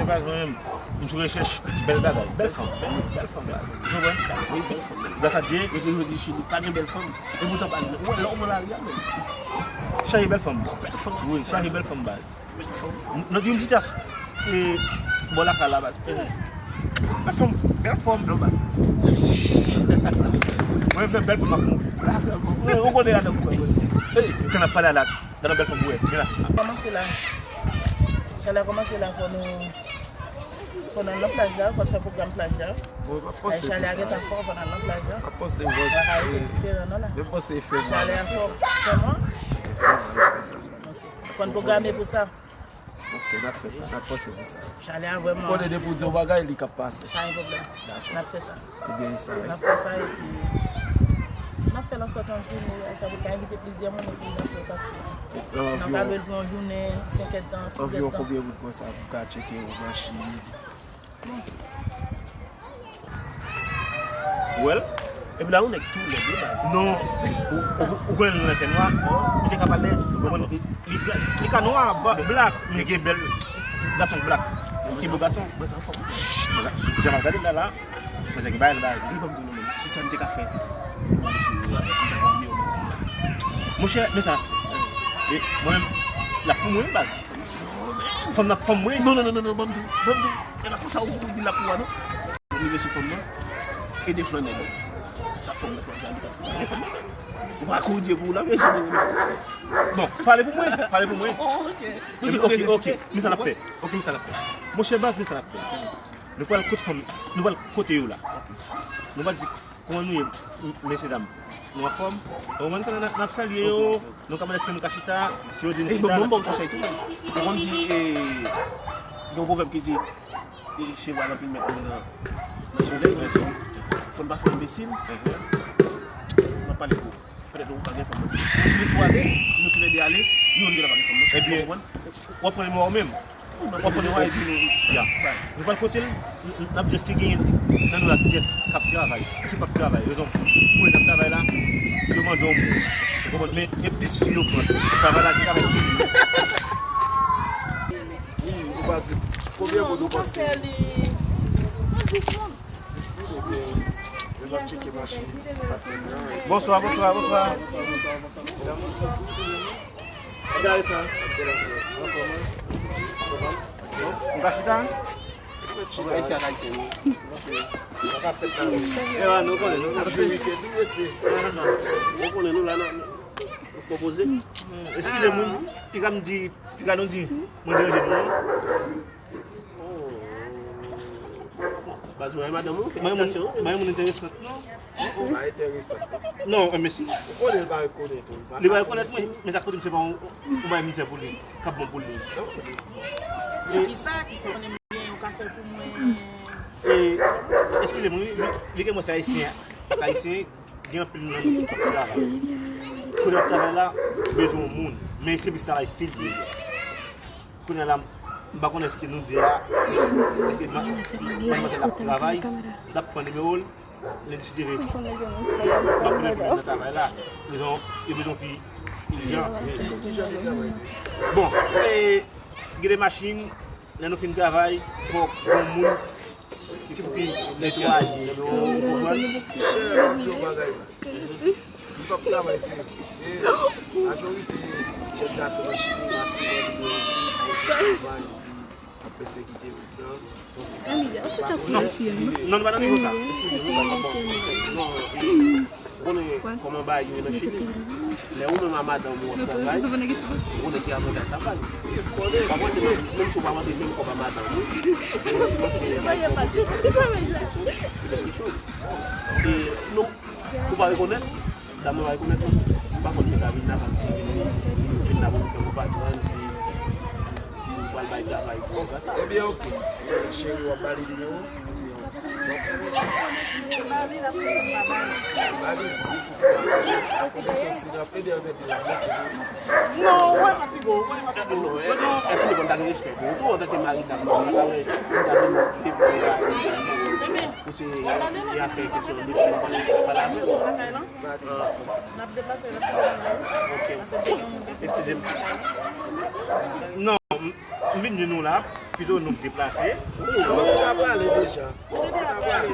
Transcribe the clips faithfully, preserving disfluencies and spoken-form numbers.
Baz, mwen menm, m sou rechèch bèl bagay, bèl fanm, bèl, bèl fanm, baz. Ou konprann? Wi, bèl fanm. Gras a Dye. Yo toujou di Chili pa gen bèl fanm. E poutan pa gen. Ou wè lè w pran lari a menm. Chaje bèl fanm. Bèl fanm. Wi, chaje bèl fanm, baz. Bèl fanm. Nan ti yon ti tas. E, bò lakay la, baz. Bèl fanm, bèl fanm, non, baz. Mwen menm bèl fanm ap mouri. Ou konnen la nan kou. Tan ap pale la. Gade yon bèl fanm pou wè. Vin la. Kòmanse la. Chalè a kòmanse la, fò nou, fò n al nan plaj la, fò n fè pwogram plaj la. Bon, m ap panse pou sa. Chalè a gentan fò, fò n al nan plaj la. M ap panse, bon, bagay yo te diferan non la. Yo panse e fè mal. Chalè a fò, fè mal. E fè mal, fè sa. Fò n pwograme pou sa. Ok, n ap fè sa, n ap panse pou sa. Chalè a vrèman. Ou konnen depi w di yon bagay, li k ap pase. Pa gen pwoblèm. Dakò. N ap fè sa. Ebyen, e sa, wi. N ap fè sa epi n ap fè l an sòt an jounen, sa pou ka envite plizyè moun epi n ap fè pati. N ap ka lwe l pou yon jounen, senk èdtan, sis èdtan. Anviwon konbyen moun konsa pou ka tcheke yon machin? Ou wè l? Epi la, yon nèg tou lèd, wi, baz. Non. Ou, ou, ou konnen nou nan fènwa? Misye ka pale, ou konprann? Li, li, li ka nwa, ba-, blak, men gen bèl gason blak. Ti bo gason. Mwen sa fò. Jan m ap gade l la, la. Mwen se ki bay l, bay. Li ban m di nou, men, si sa m te ka fè. Monchè, men sa. E, mwen menm, l ap pou mwen, baz. Fanm nan, fanm mwen. Non, non, non, non, non, ban m di, ban m di. E pa konsa ou, ou di l ap pou a, non. Ou rive sou fanm nan. E de flan nèg. Sa fanm nan, fanm nan, fanm nan. Ou pa kouri pou ou la, mesye. Bon, pale pou mwen, pale pou mwen. Oh, ok. Nou di, ok, ok, men sa n ap fè. Ok, men sa n ap fè. Monchè, baz, men sa n ap fè. Nou pral kote fanm, nou pral kote yo la. Nou pral di, kòman nou ye, m-, mesye dam? Nou anfòm? Ou konprann, n ap, n ap salye yo, nou ka mande si moun ka chita, si yo di nou chita. Bon, bon, bon konsèy tou, men. Ou konn di, eh, gen yon pwovèb ki di, eh, cheval anpil mèt moun nan, nan solèy, men fò n pa fè enbesil. N ap pale pou ou. Petèt ou pa gen fanm nan. Si nou tou ale, nou toulède ale, nou menm genlè pa gen fanm nan. Ebyen, w ap pran nimewo w menm. W ap pran nimewo w epi nou, ya. Nou pral kote l, n, n, n ap just genyen nan nou la pyès k ap travay. Ki p ap travay? Rezon, pou n ap travay la, yo mande yon moun. Ou konprann? Men, e plis fi yo pran. Travay la, se travay fi yo. Wi, ou pa di. Konbyen moun ou panse? Dis moun, ebyen, yo va tcheke machin. Bonswa, bonswa, bonswa. Gade sa. M ka chita? Ayisyen ak ayisyen, wi. E wa, nou konnen, nou, nou, nou konnen, nou la, nou, nou, nou poze. Eskize moun, piga m di, piga nou di, mwen deranje nou, non? Baz mwen, madanm ou, felisitasyon. Mwen, mwen, mwen enteresan, non? Pa enteresan. Non, men si. Ou konnen l pa rekonèt ou. Li pa rekonèt mwen, men sa k kote m se pa yon, yon bagay m fè pou li, k ap bon pou li. Epi sa, ki sa w konnen m gen, ou ka fè pou mwen. E, eskize mwen, wi, wi, li gen mwen se ayisyen, ak ayisyen, gen anpil nan nou k ap travay. Kounye a travay la, bezwen yon moun, men se plis travay fizik. Kounye a la, m pa konnen èske nou de a, èske ma-, madmwazèl ap travay, m t ap pran nimewo l, lè li deside m ap konnen gen moun nan travay la. Rezon, yo bezwen fi ijan. Bon, se gen de machin, lè nou fin travay, fòk gon moun ki pou ki netwaye yo, ou konprann? Chè, m ap di yon bagay la. Nou p ap travay serye. E majorite jèn gason nan Chili, nan Chili, yo travay, ap pèsekite moun nan. Non, non, nou pa nan nivo sa. Eskize, nou pa nan bon. Non, e, ou konnen kòman bagay yo ye nan Chili. Lè ou menm a madanm ou ap travay, ou konnen ki avantaj sa bay. Pa mwen, se menm, menm si ou pa mande menm kòb a madanm ou, se menm kèk choz. E nou, ou pa rekonèt, dam nan pa rekonèt nou. M pa konn ki ka vin la, kòmsi vin, vin la pou nou fè konpa, epi di nou pral bay travay konsa. Ebyen, oke. Cheri, w ap ba li nimewo? Ba li zi pou fè kondisyon si l ap ede avèk li. Non, ou pa fatige, ou pa fatige. Non, e fini konn ta gen respè pou ou tou, antanke mari dam nan, ou pa wè, ou ta vin devan. Ou se, y a fè kesyon de sou pale avè w. N ap deplase rapidman. Ok. Eskize m. Non, m, m vin di nou la, pito nou deplase. Wi, nou ta prale deja. Nou ta prale.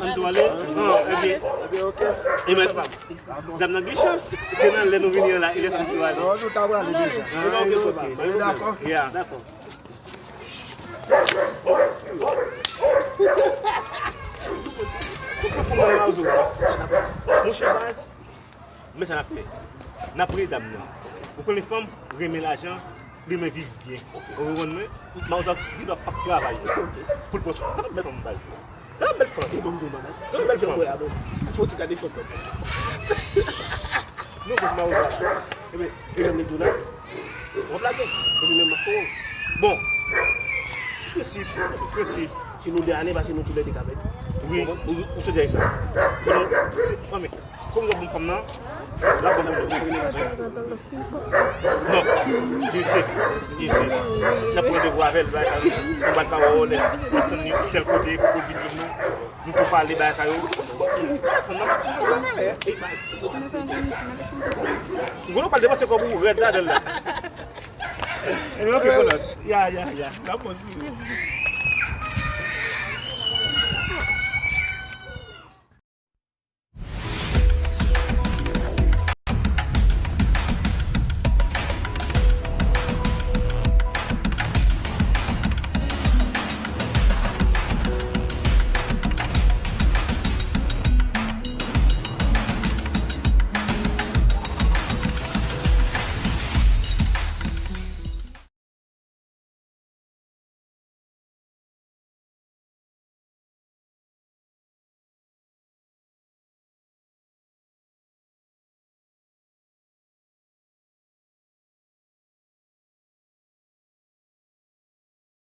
Ann tou ale? Non, ebyen. Ebyen, ok. Ebyen, dam nan gen chans, se nan lè nou vini an la, e lè sa nou tou ale. Non, nou ta prale deja. Ah, ok, ok. Dakò. Ya. Dakò. Monchè baz, men sa n ap fè. N ap rele dam nan. Ou konnen fanm renmen lajan, li renmen viv byen. Ou konprann mwen? Mawozo li dwa p ap travay pou l pran swen fanm baz. Gade bèl fanm, e ban m di w bagay. Gade bèl fanm. Gade bèl fanm. Fò w ti gade fanm nan. Nou pran mawozo la. Ebyen, e janm li tou la. W ap lage. Epi menm ak ou. Bon. Prensip, prensip. Si nou de ale, pase nou toulède ka pèdi. Wi, ou, ou sot di sa. Bon, se, anmè, kòm w ap bon fanm nan, l ap bon pou nou. Non, byen seri, byen seri. N ap pran randevou avè l, bagay sa yo. Nou bat pawòl, n ap tann li tèl kote, pou l vin jwenn nou. Nou tou pale bagay sa yo. Fanm nan, sa lè. Gwo nou pral depanse kòb ou rèd ladan l la. Ebyen, ok, konòt. Ya, ya, ya. N ap pran sou.